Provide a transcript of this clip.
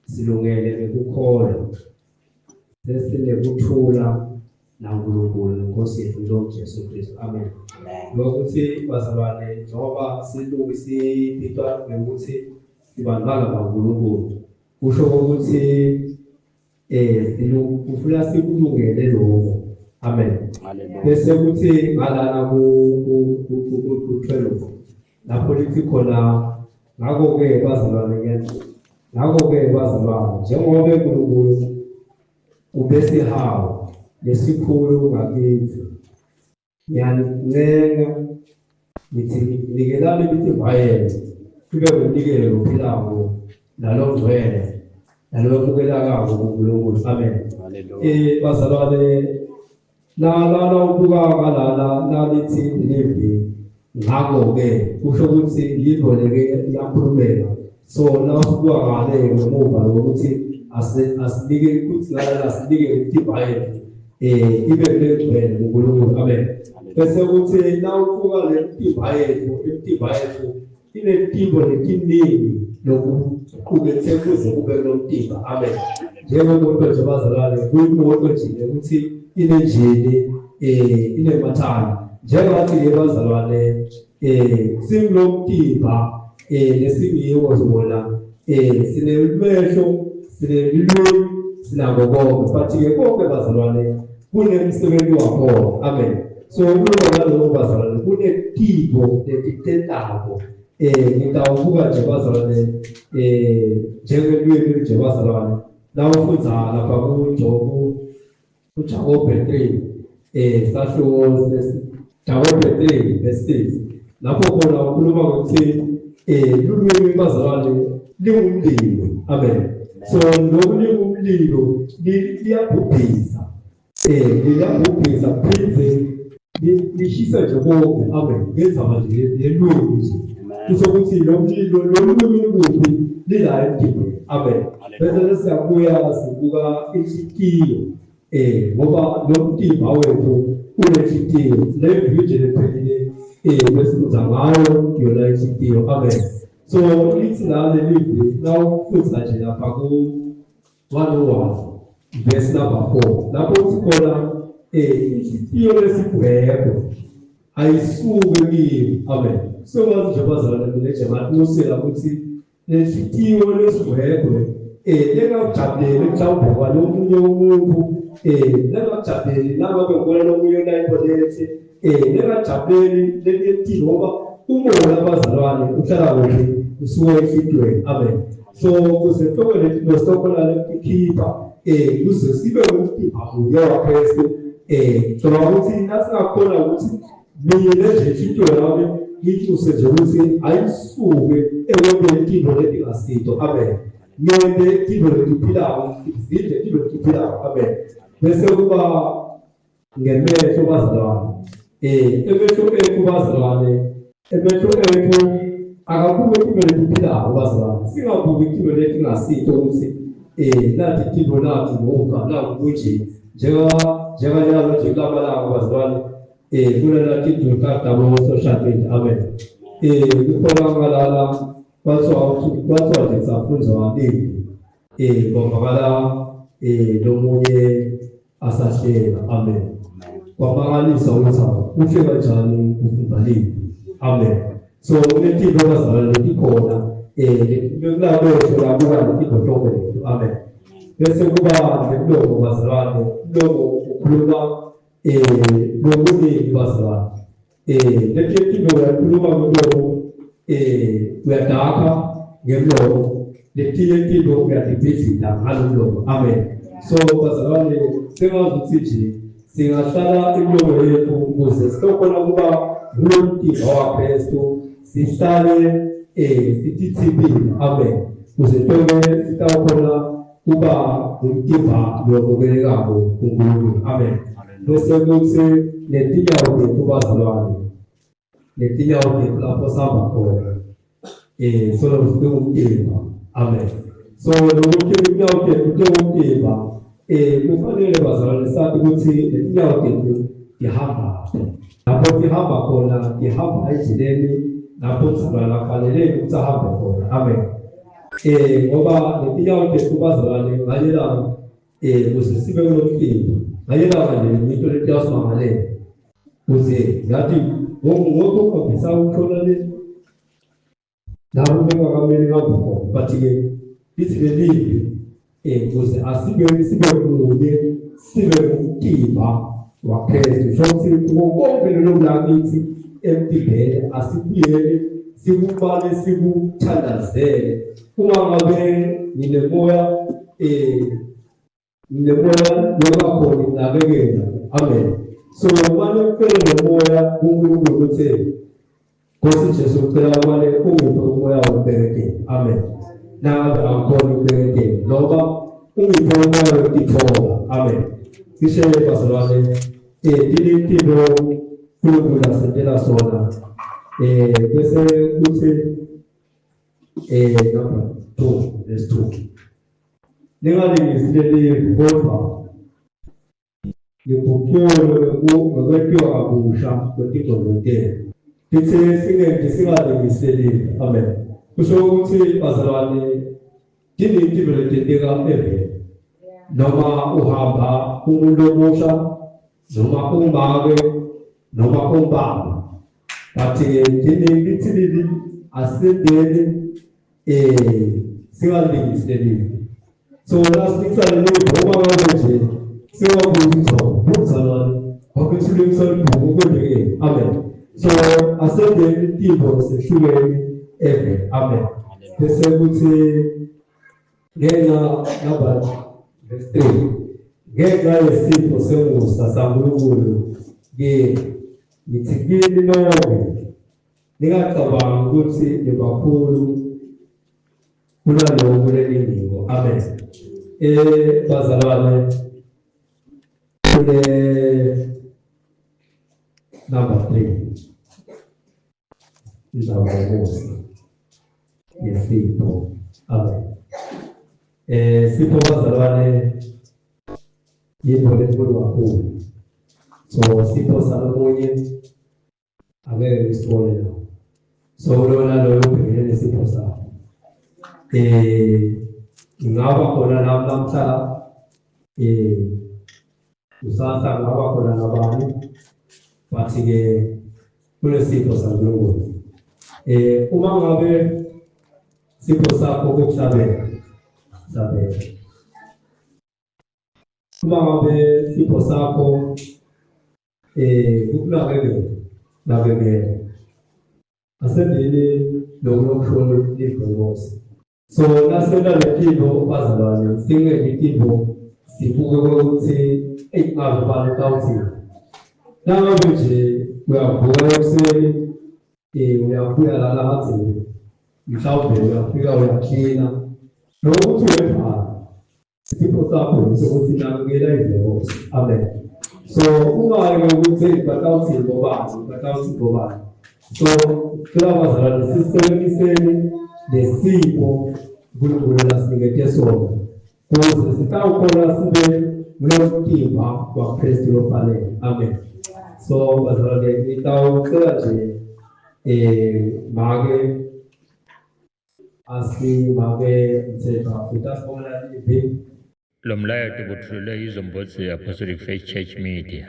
Silungele ngekukholwa, sesinekuthula naNkulunkulu neNkosi yethu lo Jesu Kristu. Amen. Lokuthi bazalwane, njengoba silungu sibitwa ngekuthi sibantwana baNkulunkulu, kusho ukuthi kufuna sikulungele lokho. Amen. Bese kuthi ngalana ku 12 lapho lithi khona, ngakho-ke bazalwane, ngakho-ke bazalwane, njengoba uNkulunkulu ubesihawu lesikhulu ngakithi, ngiyanincenga ngithi nikelani imitimba yenu ibe ngumnikelo ophilako nalongcwele nalowemukelekako kuNkulunkulu. Amen. Bazalwane, la ubuka ngalana nalithi livi, ngakho-ke kusho ukuthi yinto leke iyakhulumeka. So la usubuka ngale ngemuva lokuthi asinike ukuthi ngalana asinike imitimba yethu ibe ngcwele kuNkulunkulu. Amen. Bese kuthi la ubuka le mitimba yethu, imitimba yethu inetimbo letiningi lokuqukethe kuze kube lomtimba. Amen. Njengemoto nje bazalwane, kuyimoto nje ukuthi inenjini, inemathani. Njengathi ke bazalwane, singulomtimba lesingiwo sibona, sinemehlo, sinelulwimi, sinako konke, but ke konke bazalwane kunemsebenzi wakhona. Amen. So kulona lokho bazalwane kunetipho letitentako. Ngitawubuka nje bazalwane, njengelwimi nje bazalwane, la ufundza lapha kuJobu, kuJakobe 3, sahluko Jakobe 3 verse 6, lapho khona ukhuluma ngokuthi lulwimi bazalwane lingumlilo. Amen. So lokhu lingumlilo, liyabhubhisa, liyabhubhisa phindze lishisa nje konke. Amen. Ngenzaba nje yelwimi nje, kusho ukuthi lo mlilo, lo lwimi likuphi? Lila emtimbeni. Amen. Bese siyabuya sibuka inhliziyo, ngoba lo mtimba wethu unenhliziyo, le video lephelile besifunza ngayo yona inhliziyo. Amen. So lithi la lelivi nawufundza nje lapha ku 101 verse number 4, lapho uthi khona inhliziyo lesigwebo ayisuke kimi. Amen. So ngathi nje bazalwane, mina nje ngatusela ukuthi lenhliziyo lesigwegwe lengakujabuleli mhlawumbe kwalomunye umuntu, lengakujabuleli nangabe ngibona lomunye layibonethe, lengajabuleli leliyetini, ngoba umona bazalwane uhlala kuphi? Usuke enhlitiyweni. Amen. So kuze hloko lesikhona lekukhipha, kuze sibe umtimba munye waKristu, ngicabanga ukuthi nasingakhona ukuthi mina nje inhliziyo yami ngituse nje ukuthi ayisuke ekwenteni tintfo letingasito. Amen. Ngente tintfo letiphilako, zidle tintfo letiphilako. Amen. Bese kuba ngemehlo bazalwane, emehlo ethu bazalwane, emehlo ethu akabuke tintfo letiphilako bazalwane, singabuki tintfo letingasito ukuthi nathi tintfo nathi ngoba naku kunje, njenganyalo nje kulamalanga bazalwane, kulana tintfo tabo social media. Amen. Kukhona ngalala kwathiwa nje safundza wabili, kwavakala lomunye asahleka. Amen. Kwamangalisa ukuthi kuhle kanjani kufunda livi. Amen. So kunetinto bazalwane letikhona, kulamehlo labuka letinto tonke leto. Amen. Bese kuba nemlomo bazalwane, umlomo ukhuluma lokuningi bazalwane, letinye tinto uyakhuluma ngomlomo, uyadakha ngemlomo, letinye tinto uyatibhidlita ngalomlomo. Amen. So bazalwane, sengazi ukuthi nje singahlala imilomo yethu ukuze sizokhona kuba ngulomtimba waKristu, sihlale sitithibile. Amen. Kuze tonke sitawukhona kuba ngumtimba lomukelekako kuNkulunkulu. Amen. Bese kuthi netinyawo tethu bazalwane, netinyawo tethu lapho sihamba khona, solo singumtimba. Amen. So lokuthi inyawo tethu tengumtimba, kufanele bazalwane sathi ukuthi letinyawo tethu tihamba lapho tihamba khona, tihamba endleleni lapho mzalwane afanele ukuthi ahambe khona. Amen. Ngoba letinyawo tethu bazalwane ngalelanga kuze sibe kulomcimbi ngalelanga nje into letiyasimangalela kuze ngathi ngokukhombisa ukuthola le labo bengakameli ngabe khona but-ke lithi lelivi kuze asibe sibe munye sibe ngumtimba waKristu. So ukuthi konke lelo lakithi emtimbeni asibuyele sikubale sikuthandazele. Uma ngabe nginemoya nginemoya yobakhona nginakekela. Amen. So mane ucele nomoya kuNkulunkulu ukuthi Nkosi Jesu ucela umane ungiphe umoya wokubeketela. Amen. Nangabe angikhona ukubeketela noma ungiphe umoya wokutithoba. Amen. Cishe bazalwane tinetintfo uNkulunkulu asentela sona bese kuthi number 2 verse 2 ningalingisi leli kodwa niguculwe ngokwentiwa kabusha kwetingqondo tenu. Sithi singenti singalingiseli. Amen. Kusho ukuthi bazalwane tiningi tintfo letenteka eveni. Noma uhamba umuntu omusha noma umake noma umbaba. But-ke tiningi lithi libi asendeni singalingiseli. So lasiqale live uma ngabe nje singabuthi cha buzalwane wakwethule umsalibuko kwendeke. Amen. So asendeni intipho sehlukene eve. Amen. Bese kuthi ngenxa number verse 3 ngenxa yesipho semusa saNkulunkulu ke ngithi kini nonke ningacabangi ukuthi nibakhulu kunaloko leningiko. Amen. Bazalwane kule number 3 indaba yomusa yesipho. Amen. Sipho bazalwane yinto lenkulu kakhulu. So sipho salomunye angeke ngisithole la. So lona loyo ubhekene nesipho sakho. Ngingaba khona nami namhla kusasa ngingaba khona nabani but ke kunesipho saNkulunkulu. Uma ngabe sipho sakho kukuhlabela hlabela. Uma ngabe sipho sakho ukunakekela nakekela asendeni lokulokushona livenkosi. So nasenta letintfo bazalwane singeke tintfo sibuke ukuthi eyi ngabe bani utawuthini. Nangabe nje uyavuka ekuseni uyabuya lala hadzeni mhlawumbe uyafika uyaklina nokuthi uyebhala isipho sakho sokuthi nakekela izinkosi. Amen. So ungayi ukuthi batawuthini bobani batawuthini bobani. So cela bazalwane sisebenziseni lesipho uNkulunkulu lasinikete sona ukuze sitawukhona sibe ngulomtimba waKristu lofanele. Amen. So bazalwane ngitawucela nje make asimake Mthethwa utasibona livi. Lo mlayeto ubutfulelwe yiZombodze Apostolic Faith Church Media.